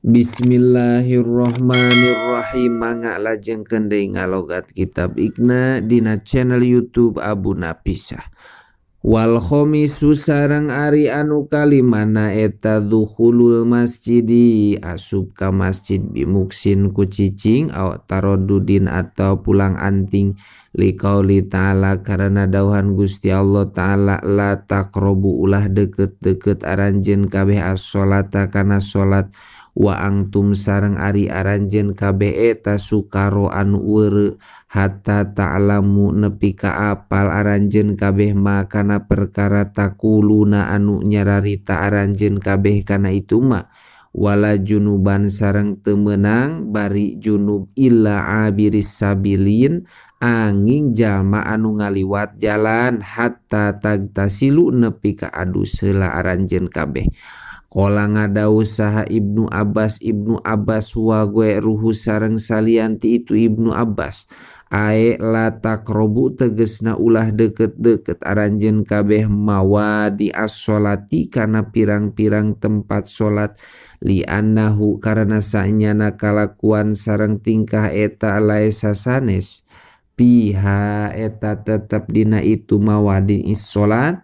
Bismillahirrahmanirrahim. Mangga lajengkeun deui ngalogat kitab Iqna dina channel YouTube Abu Napisah. Wal khomisu sareng ari anu kalimana eta dukhulul masjidi asup ka masjid bimuksin ku cicing aw tarodudin atau pulang anting liqauli ta'ala karena dauhan Gusti Allah ta'ala la taqrobu ulah deket-deket aranjeun kabeh as-sholata kana salat wa angtum sareng ari aranjeun kabeh eta sukaro anu weureu hatta ta'lamu nepi ka apal aranjeun kabeh ma kana perkara takuluna anu nyararita aranjeun kabeh kana itu ma wala junuban sareng teu meunang bari junub illa abiris sabilin angin jalma anu ngaliwat jalan hatta tagtasilu nepi ka adus heula aranjeun kabeh. Kola ngadau saha Ibnu Abbas wa gue ruhu sareng salianti itu Ibnu Abbas ae la takrobu tegesna ulah deket-deket aranjeun kabeh mawadi as-sholati kana pirang-pirang tempat salat li annahu karena sanyana kalakuan sareng tingkah eta laesa sanes piha eta tetep dina itu mawadi as-sholat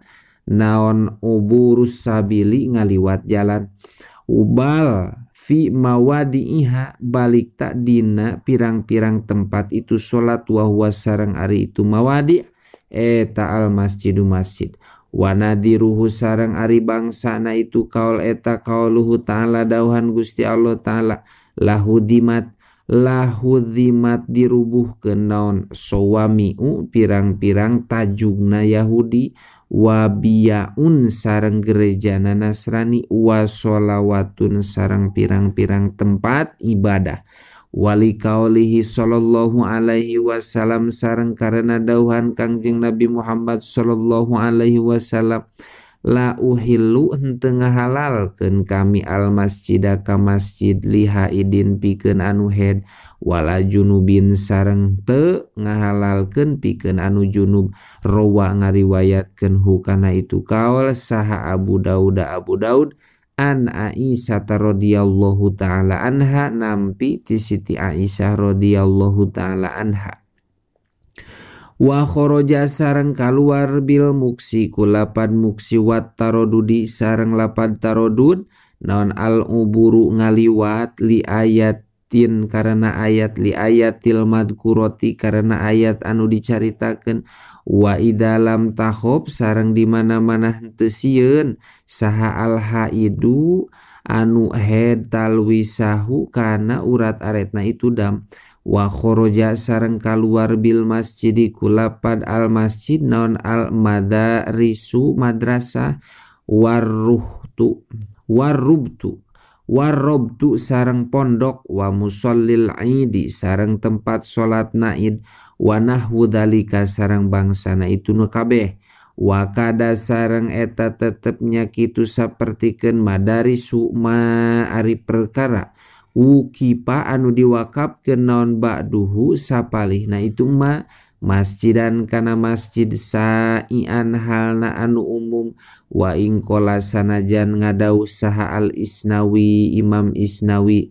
naon uburus sabili ngaliwat jalan ubal fi mawadi'iha balik tak dina pirang-pirang tempat itu salat wa huwa sareng ari itu mawadi eta al masjidu masjid wa nadiruhu sareng ari bangsana itu kaul eta kauluhu ta'ala dauhan Gusti Allah ta'ala lahudimat dirubuhkeun naon sawami'u pirang-pirang tajugna Yahudi wabiyaun sareng gerejana Nasrani wa sholawatun sareng pirang-pirang tempat ibadah wali kaulihi sallallahu alaihi wasallam sareng karena dauhan Kangjeng Nabi Muhammad sallallahu alaihi wasallam la uhillu henteu ngahalalkeun kami al masjida ka masjid lihaidin pikeun anu head wala junubin sareng teu ngahalalkeun pikeun anu junub rawa ngariwayatkeun hu kana itu kaul saha Abu Daud Abu Daud an Aisyah radhiyallahu taala anha nampi ti Siti Aisyah radhiyallahu taala anha. Wa kharaja sareng kaluar bil muksi kulapan muksi wat tarodudi sareng lapan tarodud naon al uburu ngaliwat li ayatin karena ayat li ayatil madkuroti karena ayat anu dicaritakeun wa idalam tahob sareng di mana-mana henteu sieun saha al haidu anu head talwisahu kana urat aretna itu dam wa kharaja sareng kaluar bil masjidi kulapad al masjid naon al madarisu madrasah warruhtu warrubtu warrobtu sareng pondok wa musallil idi sareng tempat salat naid wa nahwu dalika sareng bangsana itu nu kabeh wa kada sareng eta tetepnya kitu sapertikeun madarisu ma ari perkara wukipa anu diwakafkeun naon ba'duhu sapalihna itu ma masjidan kana masjid sa'ian halna anu umum wa ing qala sanajan ngadau saha al isnawi imam isnawi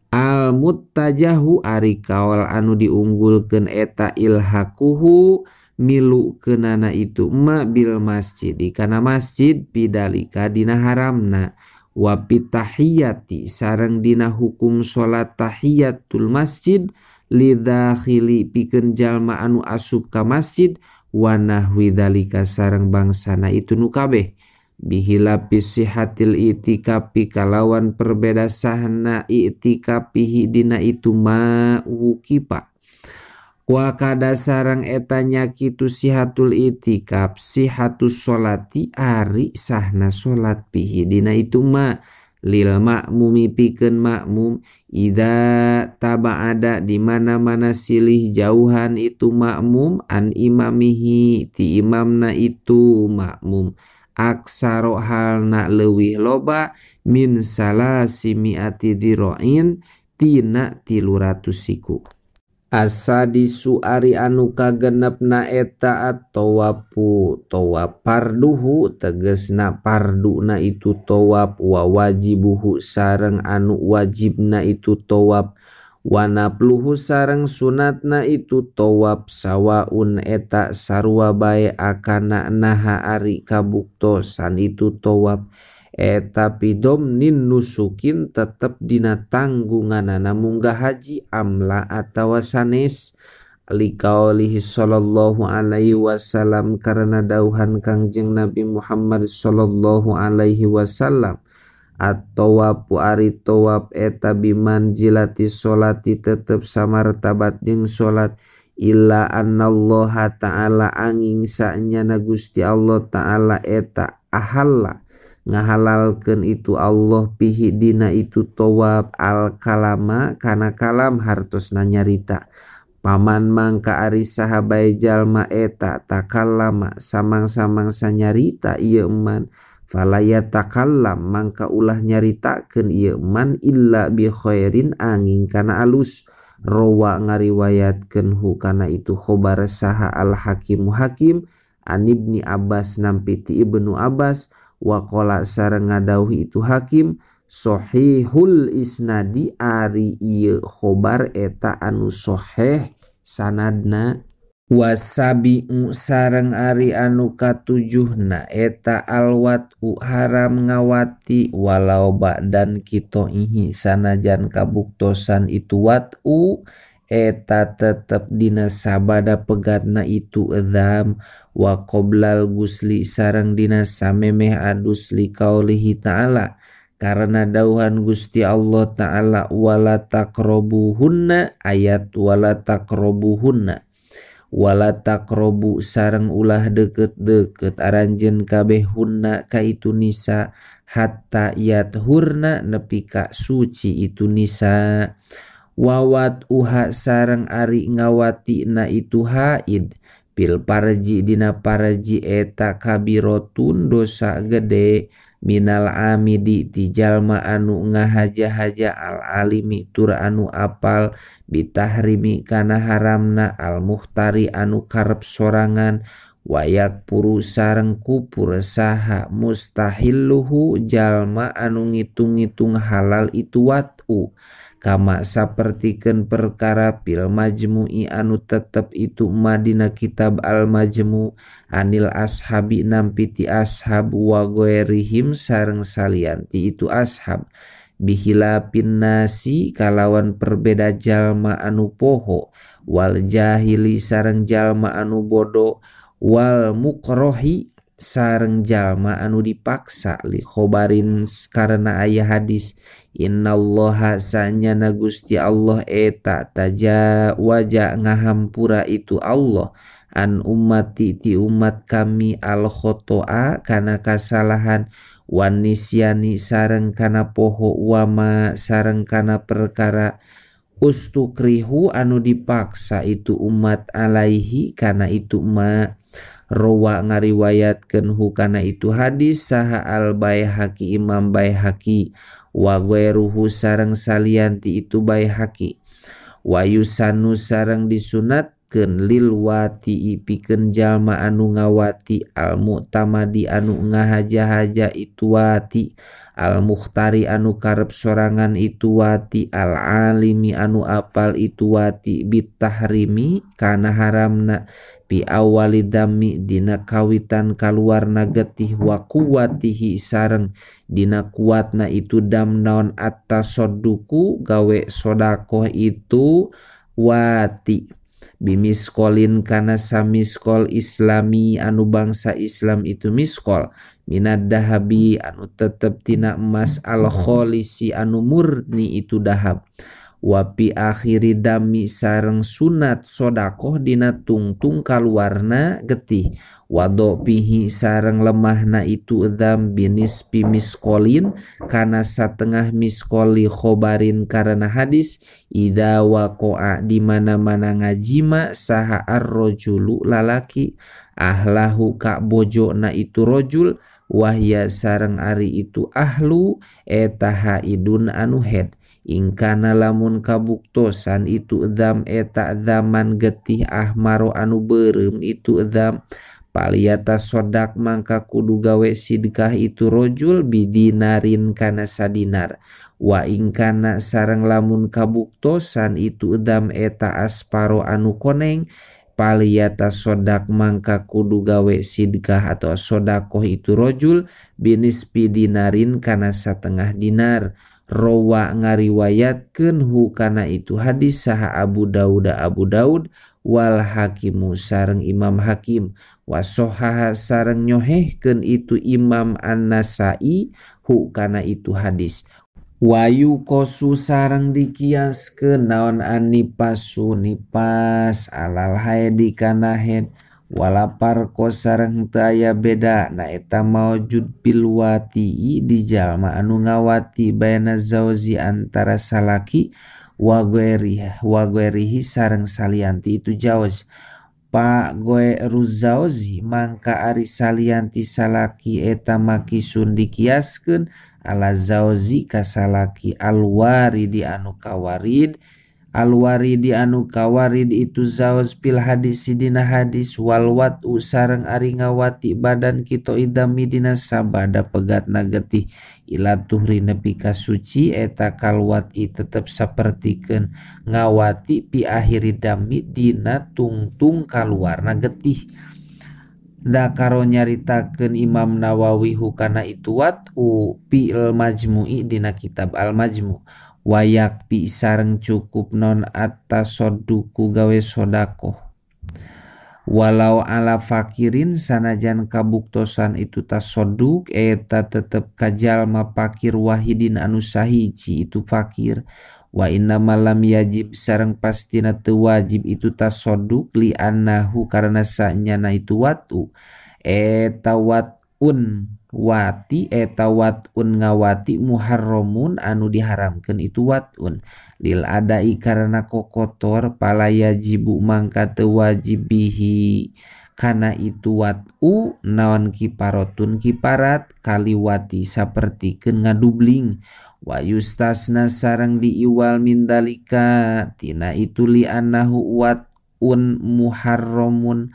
al muttajahu ari kaol anu diunggulkeun eta ilhaquhu milu keunana itu ma bil masjid kana masjid bidalika dina haramna wa pitahiyati sareng dina hukum salat tahiyatul masjid lidakhili pikeun jalma anu asup ka masjid wa nahwi dalika sareng bangsana itu nu kabeh bihilapis sihatil itikafi kalawan perbeda sahna itikafihi dina itu ma wukipa wa kada sareng eta nya kitu sihatul itikaf sihatus sholati ari sahna salat pihi dina itu ma lil makmumi pikeun makmum ida tabaada di mana-mana silih jauhan itu makmum an imamihi ti imamna itu makmum aksaro halna leuwih loba min salasimiati diroin tina 300 siku. Asadisu ari anu kagenepna eta at-tawafu tawaf farduhu tegesna farduna itu tawaf wa wajibuhu sareng anu wajibna itu tawaf wa nafluhu sareng sunatna itu tawaf sawaun eta sarua bae akana naha ari kabuktosan itu tawaf eta pidomnin nusukin tetep dina tanggunganana munggah haji amla atawa sanes liqaulihi sallallahu alaihi wasallam karena dauhan Kangjeng Nabi Muhammad sallallahu alaihi wasallam at-tawafu ari tawaf eta bimanjilati sholati tetep samartabat jeung salat illa annallaha ta'ala angin sanyana Gusti Allah ta'ala eta ahalla ngahalalkeun itu Allah pihi dina itu tawaf al kalama kana kalam hartosna nyarita paman mangka ari saha bae jalma eta takallama samang-samangsa nyarita ieu man falaya takallam mangka ulah nyaritakeun ieu man illa bi khairin angin kana alus rawa ngariwayatkeun hu kana itu khobar saha al hakimu hakim an Ibni Abbas nampi ti Ibnu Abbas waqala sareng ngadauh itu hakim sahihul isnadi ari ieu khobar eta anu sahih sanadna wasabi'u sareng ari anu katujuhna eta alwat'u haram ngawati walau ba'dan kitoihi sanajan kabuktosan itu wat'u eta tetep dina sabada pegatna itu dzam wa qoblal gusli sareng dina samemeh adus li qaulihi ta'ala karena dauhan Gusti Allah ta'ala wala taqrabuhunna ayat wala taqrabuhunna wala taqrabu sareng ulah deket-deket aranjeun kabeh hunna ka itu nisa hatta yathurna nepi ka suci itu nisa wawat uha sareng ari ngawati na itu haid pil parji dina parji eta kabirotun dosa gede minal amidi ti jalma anu ngahaja-haja al alimi tur anu apal bitahrimi kana haramna al muhtari anu karep sorangan wayak puru sareng kupur saha mustahilluhu jalma anu ngitung-ngitung halal itu wat'u kama sapertikeun perkara pil majmu'i anu tetep itu madina kitab al majmu anil ashabi nampi ti ashab wa ghairihim sareng salianti itu ashab bihilapin nasi kalawan perbeda jalma anu poho wal jahili sareng jalma anu bodoh wal mukrohi sareng jalma anu dipaksa li khobarin karena aya hadis innallaha sanyana Gusti Allah eta taja waja ngahampura itu Allah an ummati ti umat kami al khotoa kana kasalahan wan nisyani sareng kana poho wama sareng kana perkara ustukrihu anu dipaksa itu umat alaihi kana itu ma rawa ngariwayatkeun hu kana itu hadis saha al Baihaqi Imam Baihaqi wa ghairuhu sareng salianti itu Baihaqi wa yusanu sareng disunatkeun lil wati pikeun jalma anu ngawati al mu'tamadi anu ngahaja-haja itu wati al mukhtari anu karep sorangan itu wati al alimi anu apal itu wati bitahrimi kana haramna pi awali dami dina kawitan kaluarna getih wa kuwatihi sareng dina kuatna itu dam naon atasodduku gawe sodakoh itu wati bimiskolin kana samiskol islami anu bangsa Islam itu miskol minad dahabi anu tetep tina emas al kholisi anu murni itu dahab wapi akhiri dami sareng sunat sodakoh dina tungtung kaluarna getih wado pihi sareng lemahna itu dzam binis pimiskolin kana satengah miskoli khobarin karena hadis idza waqa'a di mana-mana ngajima saha ar-rajulu lalaki ahlahu ka bojona itu rajul Wahya sareng ari itu ahlu eta haidun anu head. Ingkana lamun kabuktosan itu dzam eta zaman getih ahmaro anu beureum itu dzam paliyata sodak mangka kudu gawe sidkah itu rojul bidinarin kana sadinar. Wa ingkana sareng lamun kabuktosan itu dzam eta asparo anu koneng paliyata sodak mangka kudu gawe sidkah atau sodakoh itu rojul binispi dinarin kana satengah dinar. Rawa ngariwayatkeun hu kana itu hadis saha Abu Daud Abu Daud wal Hakimu sareng Imam Hakim wa sahaha sareng nyohehkeun itu Imam An-Nasa'i hu kana itu hadis. Wayu kosu sareng dikiaskeun naon anipasu nipas alal haidi kana haid wala parko sareng teu aya beda na eta maujud bilwati di jalma anu ngawati baina zauji antara salaki wa ghairihi sareng salianti itu jauz. Pa ghairu zauji mangka ari salianti salaki eta makisun dikiaskeun ala zauji ka salaki alwaridi anu kawarid alwaridi anu kawarid itu zauz pil hadis dina hadis walwat sareng ari ngawati badan kita idami dina sabada pegatna getih ila tuhri nepi ka suci eta kalwati tetep sapertikeun ngawati pi akhiri dami dina tungtung kaluarna getih. Dakaro nyaritakeun Imam Nawawi hukana itu wat'u fil majmu'i dina kitab al majmu' wayak pi sareng cukup non atasoduku gawe sodakoh walau ala fakirin sanajan kabuktosan itu tasoduk eta tetep kajalma fakir wahidin anu sahiji itu fakir wa inna malam yajib sareng pastina teu wajib itu tasoduk li annahu karena sanyana itu watu eta watun wati eta watun ngawati muharramun anu diharamkeun itu watun lil adai karena kokotor pala yajibu mangka teu wajib bihi kana itu watu naon kiparotun kiparat kaliwati sapertikeun ngadubling wa yustasna sareng diiwal mindalika tina itu li annahu watun muharramun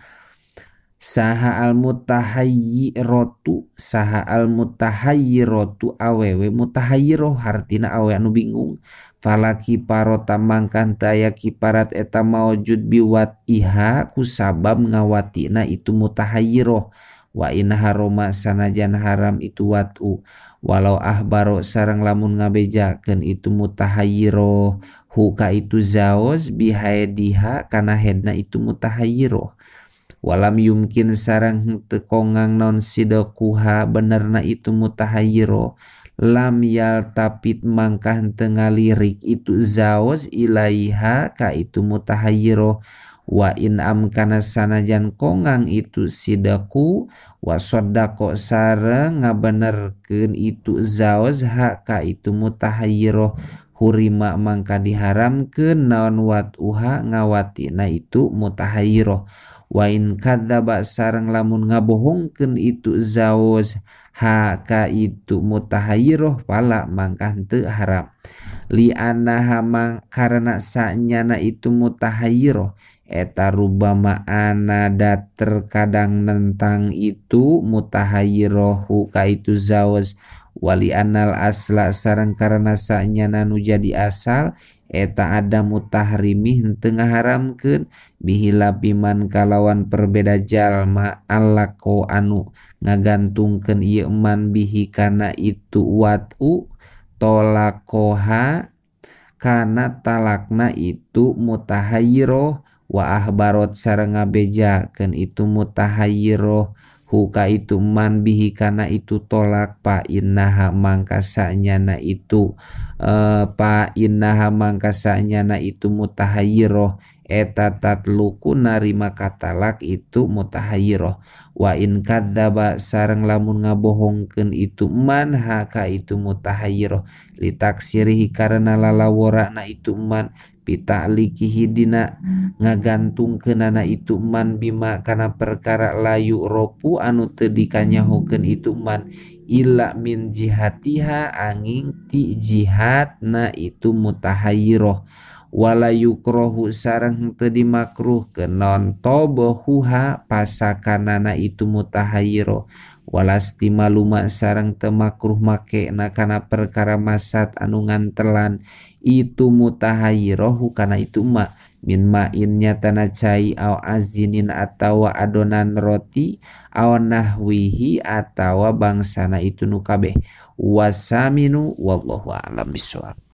saha al-mutahayyiratu saha al-mutahayyiratu awewe mutahayyiroh hartina awe anu bingung fala kiparota mangkan taya kiparat eta maujud biwat iha kusabab ngawatina itu mutahayyiroh wa in haroma sanajan haram itu watu walau ahbaro sareng lamun ngabejakeun itu mutahayyiroh huka itu zaoz bihaediha kana hedna itu mutahayyiroh walam yumkin sareng teu kongang naon sidakuha benerna itu mutahayyiro lam yaltapit mangkah teu ngalirik itu zaoz ilaiha ka itu mutahayyiro wa in amkana sanajan kongang itu sidaku wa saddaqo sareng ngabenerkeun itu zaoz ha ka itu mutahayyiro hurima mangka diharamkeun naon watuha ngawatina itu mutahayyiro wa in kadzaba sareng lamun ngabohongkeun itu zaoz ha ka itu mutahayyiroh pala mangka henteu haram li annaha mang karena sanyana itu mutahayyiroh eta rubama anada terkadang nentang itu mutahayyirohu ka itu zaoz wali anal asla sareng karena sanyana nu jadi asal eta ada mutahrimi henteu ngaharamkeun bihilapiman kalawan perbeda jalma alaqo anu ngagantungkeun ieu man bihi kana itu watu tolakoha kana talakna itu mutahayyiroh wa ahbarot sareng ngabejakeun itu mutahayyiroh huka itu man bihi kana itu tolak pa innaha mangka sanyana itu pa innaha mangka sanyana itu mutahayyiroh eta tatluku narima katalak itu mutahayyiroh wa in kadzaba sareng lamun ngabohongkeun itu man haka itu mutahayyiroh litaksirihi karena lalaworana itu man Pita'likihi dina ngagantungkeunana itu man bima kana perkara layu ropu anu teu dikanyahokeun itu man illa min jihatiha angin ti jihadna itu mutahayyirah wala yukrohu sareng teu dimakruhkeun naon tobohuha pasakanana itu mutahayyirah walastimaluma sareng teu makruh makena kana perkara masat anu ngantelan itu mutahayyirahu kana itu ma min ma'in nyatana cai au azinin atawa adonan roti au nahwihi atawa bangsana itu nu kabeh wasaminu wallahu a'lam bissawab.